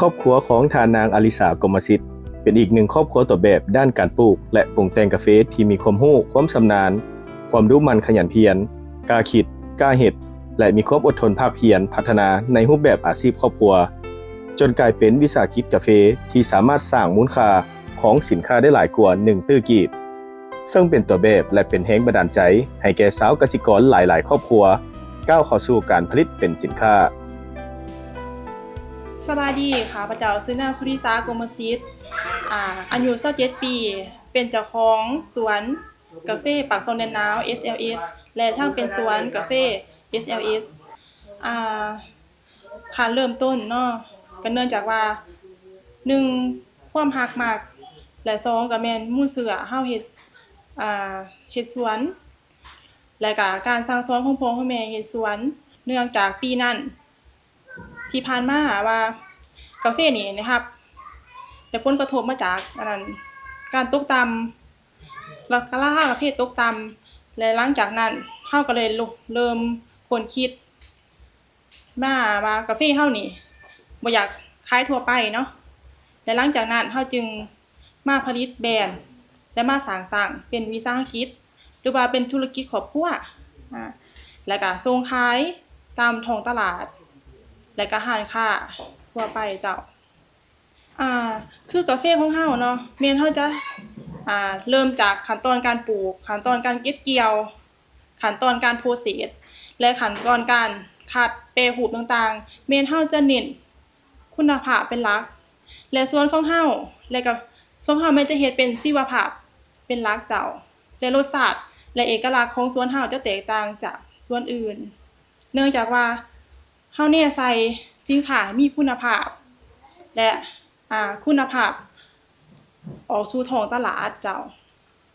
ຄອບຄົວຂອງທ່ານນາງອາລິສາ ກົມມະສິດ ເປັນອີກໜຶ່ງຄອບຄົວຕົວແບບດ້ານການປູກ ແລະ ປຸງແຕ່ງກາເຟທີ່ມີຄວາມຮູ້, ຄວາມຊຳນານ, ຄວາມດຸໝັ່ນຂະຫຍັນພຽນ, ກ້າຄິດ, ກ້າເຮັດ ແລະ ມີຄວາມອົດທົນພາກພຽນພັດທະນາໃນຮູບແບບອາຊີບຄອບຄົວ, ຈົນກາຍເປັນວິສາຫະກິດກາເຟທີ່ສາມາດສ້າງມູນຄ່າຂອງສິນຄ້າໄດ້ຫຼາຍກວ່າໜຶ່ງຕື້ກີບ, ເຊິ່ງເປັນຕົວແບບ ແລະ ເປັນແຮງບັນດານໃຈໃຫ້ແກ່ຊາວກະສິກອນຫຼາຍໆຄອບຄົວ ກ້າວເຂົ້າສູ່ການຜະລິດເປັນສິນຄ້າ. ສະບາຍດີ, ຂ້າພະເຈົ້າຊື່ນາງ ສຸລິສາ ກົມມະສິດ ອາ ອາຍຸຊາວເຈັດປີ, ເປັນເຈົ້າຂອງສວນກາເຟປາກຊ່ອງແດນໜາວ ເອສແອລເອສ ແລະ ທັງເປັນສວນກາເຟ ເອສແອລເອສ ອາ ການເລີ່ມຕົ້ນເນາະ ກໍເນື່ອງຈາກວ່າ ໜຶ່ງ ຄວາມຮັກມັກ ແລະ ສອງ ກໍແມ່ນມູນເຊື້ອເຮົາເຮັດ ອາ ເຮັດສວນ ແລະກະການສັ່ງສອນຂອງພໍ່ຂອງແມ່ເຮັດສວນ ເນື່ອງຈາກປີນັ້ນທີ່ຜ່ານມາວ່າ ກາເຟນີ້ໄດ້ຮັບ ໄດ້ຜົນກະທົບມາຈາກອັນນັ້ນ ການຕົກຕ່ຳ ລາ ລາຄາກາເຟຕົກຕ່ຳ ແລະ ຫຼັງຈາກນັ້ນເຮົາກໍເລີຍເລີ່ມຄົ້ນຄິດ ມາວ່າກາເຟເຮົານີ້ບໍ່ຢາກຂາຍທົ່ວໄປເນາະ ແລະ ຫຼັງຈາກນັ້ນເຮົາຈຶ່ງມາຜະລິດແບຣນ ແລະ ມາສ້າງຕັ້ງເປັນວິສາຫະກິດ ຫຼືວ່າເປັນທຸລະກິດຄອບຄົວ ອາ ແລະກະສົ່ງຂາຍຕາມທ້ອງຕະຫຼາດ ແລະກະຮ້ານຄ້າທົ່ວໄປເຈົ້າ. ອາ ຄືກາເຟຂອງເຮົາເນາະ ແມ່ນເຮົາຈະ ອາ ເລີ່ມຈາກຂັ້ນຕອນການປູກ, ຂັ້ນຕອນການເກັບກ່ຽວ, ຂັ້ນຕອນການໂປຣເຊສ ແລະ ຂັ້ນຕອນການຄັດແປຮູບຕ່າງໆ ແມ່ນເຮົາຈະເນັ້ນຄຸນນະພາບເປັນຫຼັກ ແລະ ສວນຂອງເຮົາ ແລະ ກະ ສວນຂອງເຮົາແມ່ນຈະເຮັດເປັນຊີວະພາບເປັນຫຼັກເຈົ້າ ແລະ ລົດຊາດ ແລະ ເອກະລັກຂອງສວນເຮົາຈະແຕກຕ່າງຈາກສວນອື່ນ ເນື່ອງຈາກວ່າ ເຮົາແນໃສ່ສິນຄ້າມີຄຸນນະພາບ ແລະ ອາ ຄຸນນະພາບອອກສູ່ທ້ອງຕະຫຼາດເຈົ້າ.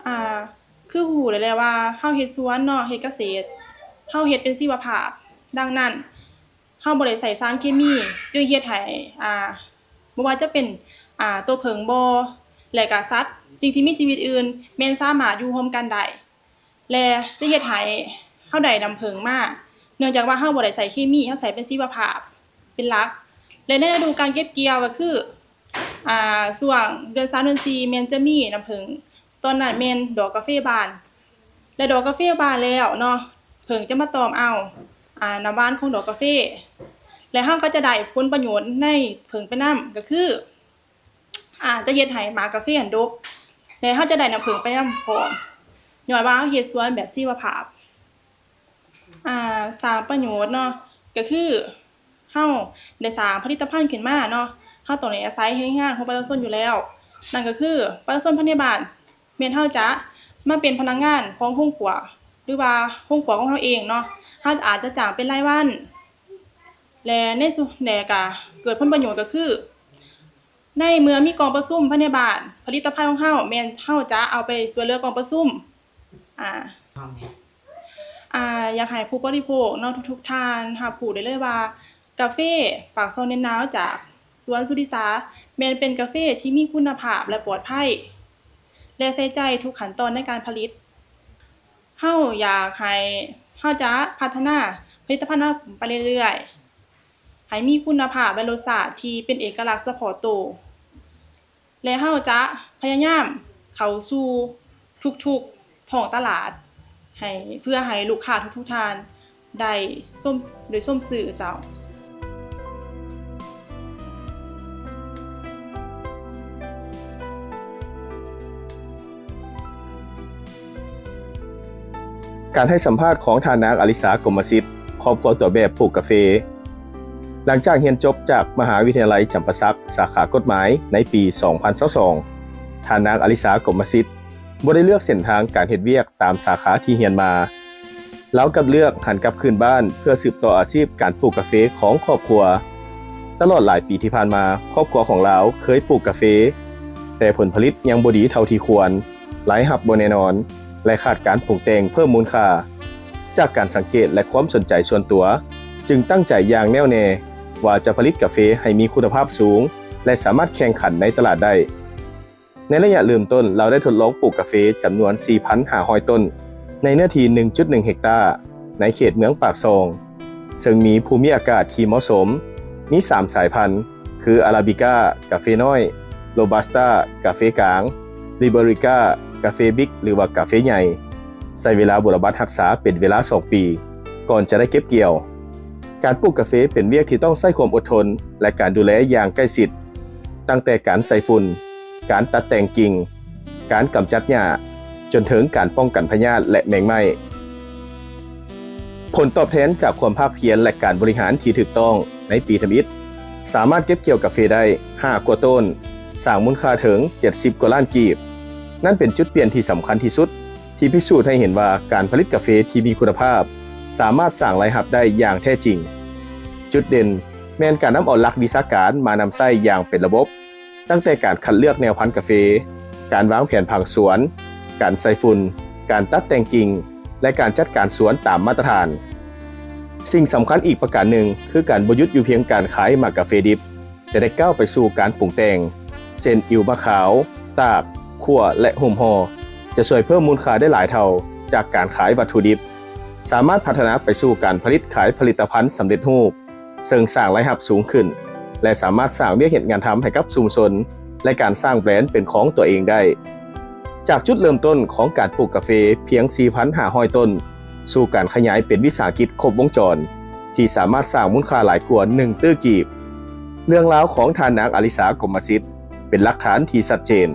ອາ ຄືຮູ້ແລ້ວວ່າເຮົາເຮັດສວນເນາະ ເຮັດກະເສດ ເຮົາເຮັດເປັນຊີວະພາບ ດັ່ງນັ້ນ ເຮົາບໍ່ໄດ້ໃຊ້ສານເຄມີ ຈຶ່ງເຮັດໃຫ້ ອາ ບໍ່ວ່າຈະເປັນ ອາ ໂຕເຜິ້ງບໍ່ ແລະກະສັດ ສິ່ງທີ່ມີຊີວິດອື່ນ ແມ່ນສາມາດຢູ່ຮ່ວມກັນໄດ້. ແລະ ຈະເຮັດໃຫ້ເຮົາໄດ້ນ້ຳເຜິ້ງມາ ເນື່ອງຈາກວ່າເຮົາບໍ່ໄດ້ໃຊ້ເຄມີ ເຮົາໃຊ້ເປັນຊີວະພາບເປັນຫຼັກ ແລະ ໃນລະດູການເກັບກ່ຽວກໍຄື ອາ ຊ່ວງເດືອນສາມ ເດືອນສີ່ ແມ່ນຈະມີນ້ຳເຜິ້ງ ຕອນນັ້ນແມ່ນດອກກາເຟບານ ແລະ ດອກກາເຟບານແລ້ວເນາະ ເຜິ້ງຈະມາຕອມເອົາ ອາ ນ້ຳຫວານຂອງດອກກາເຟ ແລະ ເຮົາກໍຈະໄດ້ຜົນປະໂຫຍດໃນເຜິ້ງໄປນຳ ກໍຄື ອາ ຈະເຮັດໃຫ້ໝາກກາເຟຫັ້ນດົກ ແລະ ເຮົາຈະໄດ້ນ້ຳເຜິ້ງໄປນຳພ້ອມ ຍ້ອນວ່າເຮົາເຮັດສວນແບບຊີວະພາບ. ອາ ສ້າງປະໂຫຍດເນາະ ກໍຄືເຮົາໄດ້ສ້າງຜະລິດຕະພັນຂຶ້ນມາເນາະ ເຮົາຕ້ອງໄດ້ອາໄສແຮງງານຂອງປະຊາຊົນຢູ່ແລ້ວ ນັ້ນກໍຄືປະຊາຊົນພາຍໃນບ້ານ ແມ່ນເຮົາຈະມາເປັນພະນັກງານຂອງໂຮງຂົ້ວ ຫຼືວ່າໂຮງຂົ້ວຂອງເຮົາເອງເນາະ ເຮົາອາດຈະຈ້າງເປັນລາຍວັນ ແລະ ໃນສ່ວນ ແລະ ກະເກີດຜົນປະໂຫຍດກໍຄື ໃນເມື່ອມີກອງປະຊຸມພາຍໃນບ້ານ ຜະລິດຕະພັນຂອງເຮົາແມ່ນເຮົາຈະເອົາໄປຊ່ວຍເຫຼືອກອງປະຊຸມ. ອາ ອາ ຢາກໃຫ້ຜູ້ບໍລິໂພກເນາະ ທຸກໆທ່ານຮັບຮູ້ໄດ້ເລີຍວ່າ ກາເຟປາກຊ່ອງແດນໜາວຈາກສວນສຸລິສາ ແມ່ນເປັນກາເຟທີ່ມີຄຸນນະພາບ ແລະ ປອດໄພ ແລະ ໃສ່ໃຈທຸກຂັ້ນຕອນໃນການຜະລິດ. ເຮົາຢາກໃຫ້ ເຮົາຈະພັດທະນາຜະລິດຕະພັນເຮົາໄປເລື້ອຍໆ ໃຫ້ມີຄຸນນະພາບ ແລະ ລົດຊາດທີ່ເປັນເອກະລັກສະເພາະໂຕ ແລະ ເຮົາຈະພະຍາຍາມເຂົ້າສູ່ທຸກໆທ້ອງຕະຫຼາດ ໃຫ້ ເພື່ອໃຫ້ລູກຄ້າທຸກໆທ່ານ ໄດ້ຊົມ ໄດ້ຊົມຊື່ເຈົ້າ. ການໃຫ້ສຳພາດຂອງທ່ານນາງອາລິສາ ກົມມະສິດ ຄອບຄົວຕົວແບບປູກກາເຟ. ຫຼັງຈາກຮຽນຈົບຈາກມະຫາວິທະຍາໄລຈຳປາສັກ ສາຂາກົດໝາຍ ໃນປີສອງພັນຊາວສອງ ທ່ານນາງອາລິສາ ກົມມະສິດ ບໍ່ໄດ້ເລືອກເສັ້ນທາງການເຮັດວຽກຕາມສາຂາທີ່ຮຽນມາ. ລາວກັບເລືອກຫັນກັບຄືນບ້ານເພື່ອສືບຕໍ່ອາຊີບການປູກກາເຟຂອງຄອບຄົວ. ຕະຫຼອດຫຼາຍປີທີ່ຜ່ານມາ, ຄອບຄົວຂອງລາວເຄີຍປູກກາເຟ, ແຕ່ຜົນຜະລິດຍັງບໍ່ດີເທົ່າທີ່ຄວນ, ລາຍຮັບບໍ່ແນ່ນອນ ແລະ ຂາດການປຸງແຕ່ງເພີ່ມມູນຄ່າ. ຈາກການສັງເກດ ແລະ ຄວາມສົນໃຈສ່ວນຕົວ, ຈຶ່ງຕັ້ງໃຈຢ່າງແນ່ວແນ່ວ່າຈະຜະລິດກາເຟໃຫ້ມີຄຸນນະພາບສູງ ແລະ ສາມາດແຂ່ງຂັນໃນຕະຫຼາດໄດ້. ໃນໄລຍະເລີ່ມຕົ້ນ, ລາວໄດ້ທົດລອງປູກກາເຟຈຳນວນສີ່ພັນຫ້າຮ້ອຍຕົ້ນ ໃນເນື້ອທີ່ໜຶ່ງຈຸດໜຶ່ງເຮັກຕາ ໃນເຂດເມືອງປາກຊ່ອງ, ເຊິ່ງມີພູມີອາກາດທີ່ເໝາະສົມ, ມີສາມສາຍພັນ, ຄື ອາຣາບິກາ ກາເຟນ້ອຍ, ໂຣບັສຕາ ກາເຟກາງ, ລິເບຣິກາ ກາເຟບິກ ຫຼືວ່າກາເຟໃຫຍ່, ໃຊ້ເວລາບົວລະບັດຮັກສາເປັນເວລາສອງປີ ກ່ອນຈະໄດ້ເກັບກ່ຽວ. ການປູກກາເຟເປັນວຽກທີ່ຕ້ອງໃຊ້ຄວາມອົດທົນ ແລະ ການດູແລຢ່າງໃກ້ຊິດ, ຕັ້ງແຕ່ການໃສ່ຝຸ່ນ, ການຕັດແຕ່ງກິ່ງ, ການກຳຈັດຫຍ້າ, ຈົນເຖິງການປ້ອງກັນພະຍາດ ແລະ ແມງໄມ້. ຜົນຕອບແທນຈາກຄວາມພາກພຽນ ແລະ ການບໍລິຫານທີ່ຖືກຕ້ອງໃນປີທຳອິດ, ສາມາດເກັບກ່ຽວກາເຟໄດ້ຫ້າກວ່າຕົ້ນ, ສ້າງມູນຄ່າເຖິງເຈັດສິບກວ່າລ້ານກີບ. ນັ້ນເປັນຈຸດປ່ຽນທີ່ສຳຄັນທີ່ສຸດ ທີ່ພິສູດໃຫ້ເຫັນວ່າການຜະລິດກາເຟທີ່ມີຄຸນນະພາບ ສາມາດສ້າງລາຍຮັບໄດ້ຢ່າງແທ້ຈິງ. ຈຸດເດັ່ນແມ່ນການນຳເອົາຫຼັກວິຊາການມານຳໃຊ້ຢ່າງເປັນລະບົບ, ຕັ້ງແຕ່ການຄັດເລືອກແນວພັນກາເຟ, ການວາງແຜນຜັງສວນ, ການໃສ່ຝຸ່ນ, ການຕັດແຕ່ງກິ່ງ ແລະ ການຈັດການສວນຕາມມາດຕະຖານ. ສິ່ງສຳຄັນອີກປະການໜຶ່ງ ຄືການບໍ່ຢຸດຢູ່ພຽງການຂາຍໝາກກາເຟດິບ, ແຕ່ໄດ້ກ້າວໄປສູ່ການປຸງແຕ່ງ ເຊັ່ນ ອິ້ວໝາກຂາວ, ຕາກ, ຂົ້ວ ແລະ ຫຸ້ມຫໍ່ ຈະຊ່ວຍເພີ່ມມູນຄ່າໄດ້ຫຼາຍເທົ່າຈາກການຂາຍວັດຖຸດິບ, ສາມາດພັດທະນາໄປສູ່ການຜະລິດຂາຍຜະລິດຕະພັນສຳເລັດຮູບ, ເຊິ່ງສ້າງລາຍຮັບສູງຂຶ້ນ ແລະ ສາມາດສ້າງວຽກເຮັດງານທຳໃຫ້ກັບຊຸມຊົນ ແລະ ການສ້າງແບຣນເປັນຂອງຕົວເອງໄດ້. ຈາກຈຸດເລີ່ມຕົ້ນຂອງການປູກກາເຟພຽງສີ່ພັນຫ້າຮ້ອຍຕົ້ນ, ສູ່ການຂະຫຍາຍເປັນວິສາຫະກິດຄົບວົງຈອນ ທີ່ສາມາດສ້າງມູນຄ່າຫຼາຍກວ່າໜຶ່ງຕື້ກີບ. ເລື່ອງລາວຂອງທ່ານນາງອາລິສາ ກົມມະສິດ ເປັນຫຼັກຖານທີ່ຊັດເຈນ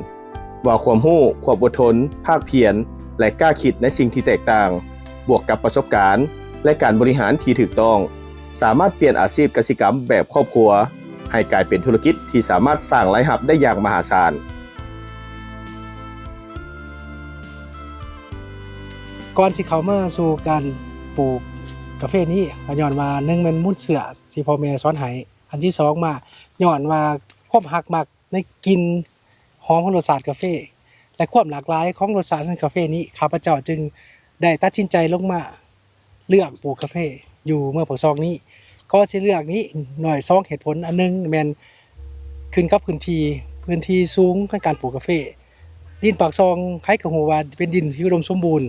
ວ່າ ຄວາມຮູ້, ຄວາມອົດທົນ, ພາກພຽນ ແລະ ກ້າຄິດໃນສິ່ງທີ່ແຕກຕ່າງ, ບວກກັບປະສົບການ ແລະ ການບໍລິຫານທີ່ຖືກຕ້ອງ, ສາມາດປ່ຽນອາຊີບກະສິກຳແບບຄອບຄົວ ໃຫ້ກາຍເປັນທຸລະກິດທີ່ສາມາດສ້າງລາຍຮັບໄດ້ຢ່າງມະຫາສານ. ກ່ອນຊິເຂົ້າມາສູ່ການປູກກາເຟນີ້ ກໍຍ້ອນວ່າ ໜຶ່ງແມ່ນມູນເຊື້ອທີ່ພໍ່ແມ່ສອນໃຫ້, ອັນທີສອງມາຍ້ອນວ່າຄວາມຮັກມັກໃນກິ່ນຫອມຂອງລົດຊາດກາເຟ ແລະ ຄວາມຫຼາກຫຼາຍຂອງລົດຊາດຂອງກາເຟນີ້ ຂ້າພະເຈົ້າຈຶ່ງໄດ້ຕັດສິນໃຈລົງມາ ເລືອກປູກກາເຟຢູ່ເມືອງປາກຊ່ອງນີ້. ກໍຊິເລືອກນີ້ໜ້ອຍສອງເຫດຜົນ, ອັນໜຶ່ງແມ່ນຂຶ້ນກັບພື້ນທີ່, ພື້ນທີ່ສູງໃນການປູກກາເຟ. ດິນປາກຊ່ອງໃຜກໍຮູ້ວ່າເປັນດິນທີ່ອຸດົມສົມບູນ,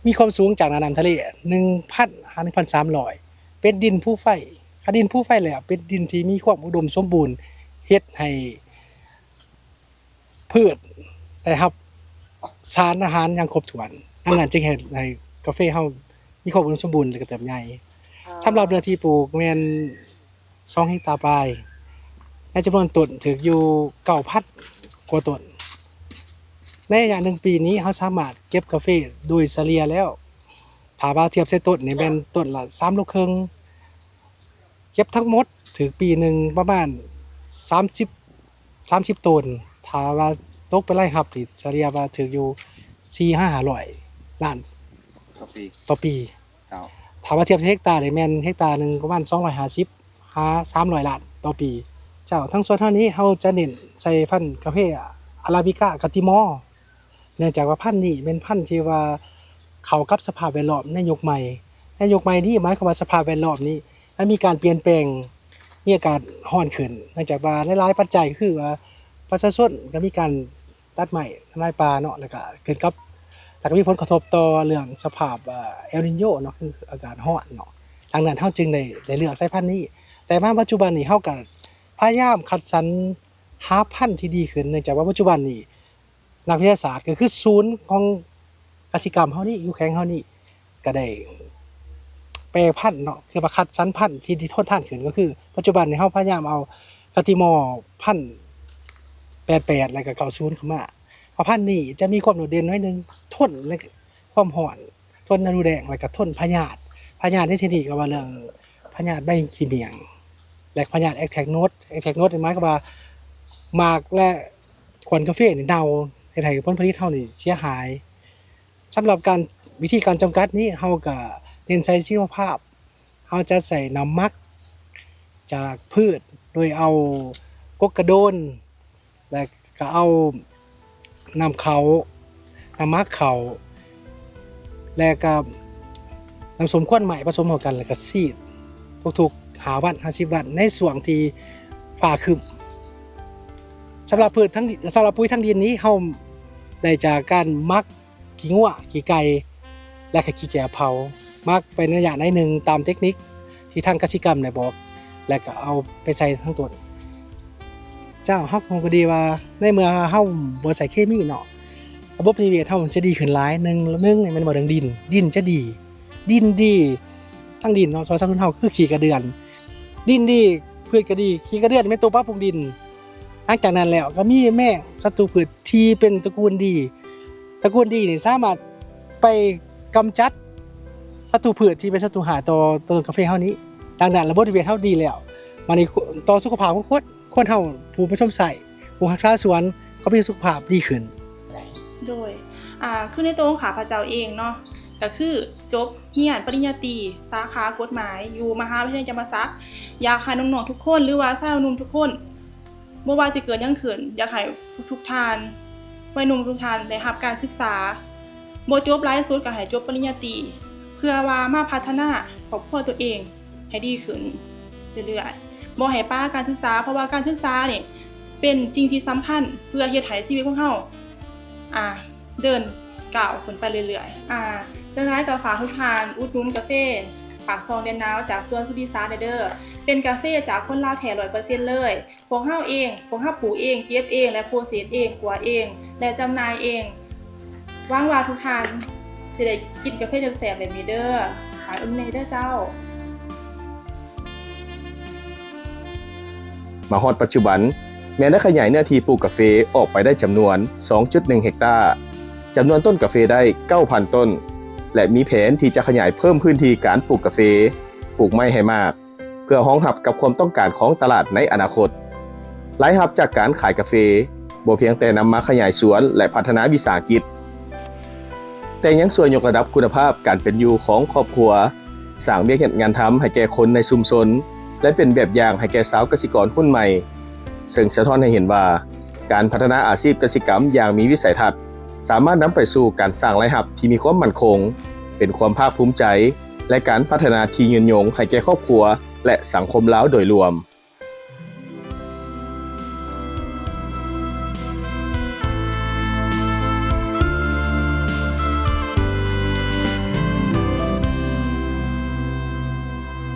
ມີຄວາມສູງຈາກໜ້ານ້ຳທະເລໜຶ່ງພັນຫາໜຶ່ງພັນສາມຮ້ອຍ, ເປັນດິນພູໄຟ. ຖ້າດິນພູໄຟແລ້ວເປັນດິນທີ່ມີຄວາມອຸດົມສົມບູນ, ເຮັດໃຫ້ ພືດໄດ້ຮັບສານອາຫານຢ່າງຄົບຖ້ວນ, ດັ່ງນັ້ນຈຶ່ງເຮັດໃຫ້ກາເຟເຮົາມີຄວາມອຸດົມສົມບູນ ແລະ ກະເຕີບໃຫຍ່. ສຳລັບເນື້ອທີ່ປູກແມ່ນສອງເຮັກຕາປາຍ, ໃນຈຳນວນຕົ້ນຖືກຢູ່ເກົ້າພັນກວ່າຕົ້ນ. ໃນໄລຍະໜຶ່ງປີນີ້ ເຮົາສາມາດເກັບກາເຟໂດຍສະເລ່ຍແລ້ວ, ຖ້າວ່າທຽບໃສ່ຕົ້ນນີ້ແມ່ນຕົ້ນລະສາມໂລເຄິ່ງ. ເກັບທັງໝົດຖືກປີໜຶ່ງປະມານສາມສິບ ສາມສິບໂຕນ, ຖ້າວ່າຕົກເປັນລາຍຮັບນີ້ສະເລ່ຍວ່າຖືກຢູ່ສີ່ຫາຫ້າຮ້ອຍລ້ານຕໍ່ປີ ຕໍ່ປີ. ເຈົ້າ. ຖ້າວ່າທຽບໃສ່ເຮັກຕານີ້ແມ່ນເຮັກຕາໜຶ່ງປະມານສອງຮ້ອຍຫ້າສິບຫາສາມຮ້ອຍລ້ານຕໍ່ປີ. ເຈົ້າ, ທາງສວນເຮົານີ້ເຮົາຈະເນັ້ນໃສ່ພັນກາເຟອາຣາບິກາ ກາຕິມໍ. ເນື່ອງຈາກວ່າພັນນີ້ແມ່ນພັນທີ່ວ່າເຂົ້າກັບສະພາບແວດລ້ອມໃນຍຸກໃໝ່. ໃນຍຸກໃໝ່ນີ້ໝາຍຄວາມວ່າສະພາບແວດລ້ອມນີ້ມັນມີການປ່ຽນແປງ, ມີອາກາດຮ້ອນຂຶ້ນ, ເນື່ອງຈາກວ່າຫຼາຍໆປັດໄຈ ກໍຄືວ່າປະຊາຊົນກໍມີການຕັດໄມ້ທຳລາຍປ່າເນາະ, ແລ້ວກໍຂຶ້ນກັບ ແລ້ວກໍມີຜົນກະທົບຕໍ່ເລື່ອງສະພາບ ເອີ່ ເອລນິໂຍເນາະ, ຄືອາກາດຮ້ອນເນາະ. ດັ່ງນັ້ນເຮົາຈຶ່ງໄດ້ ໄດ້ເລືອກສາຍພັນນີ້. ແຕ່ມາປັດຈຸບັນນີ້ເຮົາກໍພະຍາຍາມຄັດສັນຫາພັນທີ່ດີຂຶ້ນ, ເນື່ອງຈາກວ່າປັດຈຸບັນນີ້ ນັກວິທະຍາສາດ ກໍຄືສູນຂອງກະສິກຳເຮົານີ້ ຢູ່ແຂວງເຮົານີ້ ກໍໄດ້ແປພັນເນາະ, ຄືວ່າຄັດສັນພັນທີ່ ທີ່ທົນທານຂຶ້ນ. ກໍຄືປັດຈຸບັນນີ້ເຮົາພະຍາຍາມເອົາກາຕິມໍພັນແປດແປດ ແລ້ວກໍເກົ້າສູນເຂົ້າມາ, ເພາະພັນນີ້ຈະມີຄວາມໂດດເດັ່ນໜ້ອຍໜຶ່ງ, ທົນໃນຄວາມຮ້ອນ, ທົນລະດູແລ້ງ ແລ້ວກໍທົນພະຍາດ. ພະຍາດໃນທີ່ນີ້ກໍວ່າເລື່ອງພະຍາດໃບຂີ້ເໝ້ຽງ ແລະ ພະຍາດແອັກແທກໂນດ. ແອັກແທກໂນດນີ້ໝາຍຄວາມວ່າໝາກ ແລະ ຂວັນກາເຟນີ້ເນົ່າ, ເຮັດໃຫ້ຜົນຜະລິດເຮົານີ້ເສຍຫາຍ. ສຳລັບການ ວິທີການຈຳກັດນີ້ ເຮົາກໍເນັ້ນໃສ່ຊີວະພາບ. ເຮົາຈະໃຊ້ນ້ຳໝັກຈາກພືດ ໂດຍເອົາກົກກະໂດນ ແລະ ກະເອົານ້ຳເຂົ້າ, ນ້ຳໝັກເຂົ້າ ແລະ ກະນ້ຳສົ້ມຄວັນໄມ້ປະສົມເຂົ້າກັນ ແລ້ວກະສີດທຸກໆຫ້າວັນ ຫ້າສິບວັນ ໃນຊ່ວງທີ່ຟ້າຄຶ້ມ. ສຳລັບພືດທາງ ສຳລັບປຸ໋ຍທາງດິນນີ້ ເຮົາໄດ້ຈາກການໝັກ ຂີ້ງົວ ຂີ້ໄກ່ ແລະ ກະຂີ້ແກະເຜົາ, ໝັກໄປໃນໄລຍະໜ້ອຍໜຶ່ງຕາມເຕັກນິກທີ່ທາງກະສິກຳໄດ້ບອກ ແລະ ກະເອົາໄປໃສ່ທາງຕົ້ນ. ເຈົ້າ ເຮົາກໍຮູ້ກັນດີວ່າ ໃນເມື່ອເຮົາບໍ່ໃຊ້ເຄມີເນາະ ລະບົບນິເວດເຮົາມັນຈະດີຂຶ້ນຫຼາຍ. ໜຶ່ງ ໜຶ່ງແມ່ນບໍ່ ເລື່ອງດິນ ດິນຈະດີ ດິນດີ ທັງດິນເນາະ ສວນສາວເຮົາຄືຂີ້ກະເດືອນ ດິນດີ ພືດກໍດີ ຂີ້ກະເດືອນແມ່ນຕົວປັບປຸງດິນ. ຫຼັງຈາກນັ້ນແລ້ວກໍມີແມງສັດຕູພືດທີ່ເປັນຕະກູນດີ ຕະກູນດີນີ້ສາມາດໄປກຳຈັດສັດຕູພືດທີ່ເປັນສັດຕູຮ້າຍຕໍ່ ຕໍ່ຕົ້ນກາເຟເຮົານີ້. ດັ່ງນັ້ນລະບົບນິເວດເຮົາດີແລ້ວ ບາດນີ້ຕໍ່ສຸຂະພາບຂອງຄົນ ຄົນເຮົາຜູ້ໄປຊົມໃຊ້ ຜູ້ຮັກສາສວນກໍມີສຸຂະພາບດີຂຶ້ນ. ໂດຍ ອ່າ ຄືໃນຕົວຂອງຂ້າພະເຈົ້າເອງເນາະ ກໍຄືຈົບຮຽນປະລິນຍາຕີ ສາຂາກົດໝາຍ ຢູ່ມະຫາວິທະຍາໄລຈຳປາສັກ. ຢາກໃຫ້ນ້ອງໆທຸກຄົນ ຫຼືວ່າຊາວໜຸ່ມທຸກຄົນ ບໍ່ວ່າຊິເກີດຫຍັງຂຶ້ນ ຢາກໃຫ້ທຸກໆທ່ານ ໄວໜຸ່ມທຸກທ່ານໄດ້ຮັບການສຶກສາ ບໍ່ຈົບຫຼາຍສຸດກໍໃຫ້ຈົບປະລິນຍາຕີ ເພື່ອວ່າມາພັດທະນາຄອບຄົວຕົວເອງໃຫ້ດີຂຶ້ນເລື້ອຍໆ ບໍ່ໃຫ້ປະການສຶກສາ ເພາະວ່າການສຶກສານີ້ເປັນສິ່ງທີ່ສຳຄັນ ເພື່ອເຮັດໃຫ້ຊີວິດຂອງເຮົາ ອ່າ ເດີນກ້າວຂຶ້ນໄປເລື້ອຍໆ. ອ່າ ຈັ່ງໃດກໍຝາກທຸກທ່ານອຸດໜູນກາເຟປາກຊ່ອງແດນໜາວຈາກສວນສຸນິສາແດ່ເດີ້. ເປັນກາເຟຈາກຄົນລາວແທ້ຮ້ອຍເປີເຊັນເລີຍ. ພວກເຮົາເອງ ພວກເຮົາປູກເອງ ເກັບເອງ ແລະ ໂປຣເຊສເອງ ຂົ້ວເອງ ແລະ ຈຳໜ່າຍເອງ. ຫວັງວ່າທຸກທ່ານຊິໄດ້ກິນກາເຟແຊບໆແບບນີ້ເດີ້. ຝາກອຸດໜູນແດ່ເດີ້ເຈົ້າ. ມາຮອດປັດຈຸບັນ ແມ່ນໄດ້ຂະຫຍາຍເນື້ອທີ່ປູກກາເຟອອກໄປໄດ້ຈຳນວນ ສອງຈຸດໜຶ່ງ ເຮັກຕາ, ຈຳນວນຕົ້ນກາເຟໄດ້ ເກົ້າພັນຕົ້ນ ແລະ ມີແຜນທີ່ຈະຂະຫຍາຍເພີ່ມພື້ນທີ່ການປູກກາເຟ, ປູກໄມ້ໃຫ້ມາກ ເພື່ອຮອງຮັບກັບຄວາມຕ້ອງການຂອງຕະຫຼາດໃນອະນາຄົດ. ລາຍຮັບຈາກການຂາຍກາເຟບໍ່ພຽງແຕ່ນຳມາຂະຫຍາຍສວນ ແລະ ພັດທະນາວິສາຫະກິດ, ແຕ່ຍັງຊ່ວຍຍົກລະດັບຄຸນນະພາບການເປັນຢູ່ຂອງຄອບຄົວ, ສ້າງວຽກເຮັດງານທຳໃຫ້ແກ່ຄົນໃນຊຸມຊົນ ແລະ ເປັນແບບຢ່າງໃຫ້ແກ່ຊາວກະສິກອນຮຸ່ນໃໝ່, ເຊິ່ງສະທ້ອນໃຫ້ເຫັນວ່າ ການພັດທະນາອາຊີບກະສິກຳຢ່າງມີວິໄສທັດ ສາມາດນຳໄປສູ່ການສ້າງລາຍຮັບທີ່ມີຄວາມໝັ້ນຄົງ, ເປັນຄວາມພາກພູມໃຈ ແລະ ການພັດທະນາທີ່ຍືນຍົງໃຫ້ແກ່ຄອບຄົວ ແລະ ສັງຄົມລາວໂດຍລວມ.